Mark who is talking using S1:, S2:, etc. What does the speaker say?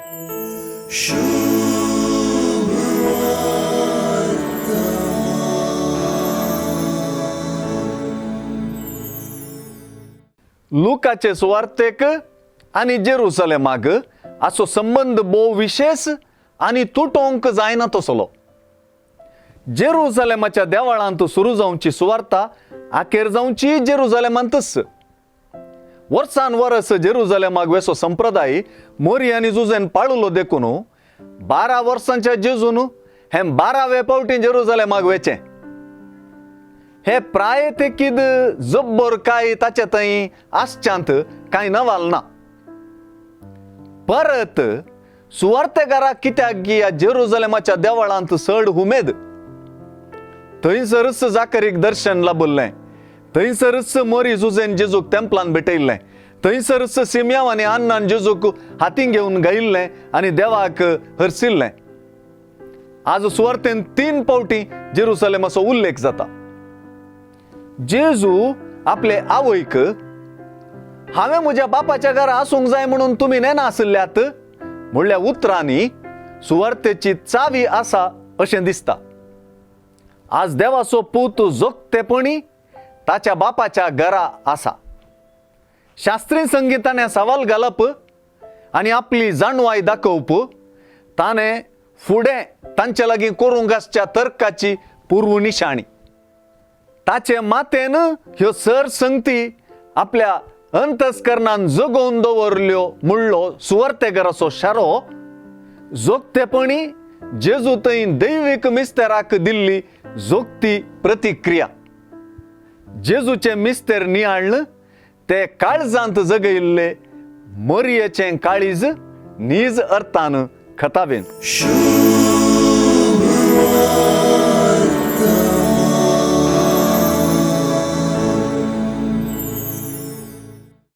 S1: लुकाचे सुवार्तेक आनी जेरुसलेमाक हाचो संबंद भोव विशेश आनी तुटोवंक जायना तसलो. जेरुसलेमाच्या देवळांत सुरू जावची सुवार्ता आखेर जावची जेरुसलेमांतच. वर्सान वरस जेरुसलेमाक वेसो संप्रदाय मोरी आनी जुजेन पाळलो देखून 12 वर्सांच्या जेजून हें 12वे पावटी जेरुसलेमाक वेचें. हे प्राय तेकीद जब्बर काय ताचे थंय आसच्यांत कांय नवाल ना. परत सुवार्तेकाराक कित्याक गी जेरुसलेमाच्या देवळांत चड उमेद. थंयसरच जाकरीक दर्शन लाबल्लें, थंयसरच मोरी जुजेन जेजूक तेंपलान भेटयल्लें, थंयसरच सिमयाव आनी अन्नान जेजूक हातीन घेवन गायिल्लें आनी देवाक हरसिल्लें. आज सुवार्तेन 3 पावटी जेरुसलेमाचो उल्लेख जाता. जेजू आपले आवयक हांवें म्हज्या बापाच्या घरा आसूंक जाय म्हणून तुमी नेना आशिल्ल्यात म्हणल्या उतरांनी सुवार्तेची चावी आसा अशें दिसता. आज देवाचो पूत जोगतेपणी ताच्या बापाच्या घरा आसा. शास्त्रीय संगिताने सवाल घालप आनी आपली जाणवाय दाखोवप ताणें फुडें तांचे लागीं करूंक आसच्या तर्काची पूर्व निशाणी. ताचे मातेन ह्यो सर संगती आपल्या अंतस्करणान जगोवन दवरल्यो म्हणलो सुवार्तेकाराचो शारो जोगतेपणी जेजू थंय दैवीक मिस्तेराक दिल्ली जोगती प्रतिक्रिया. जेजूचें मिस्तेर नियाळ्ळ ते काळजांत जगयल्ले मोरयेचें काळीज नीज अर्थान खतावेन.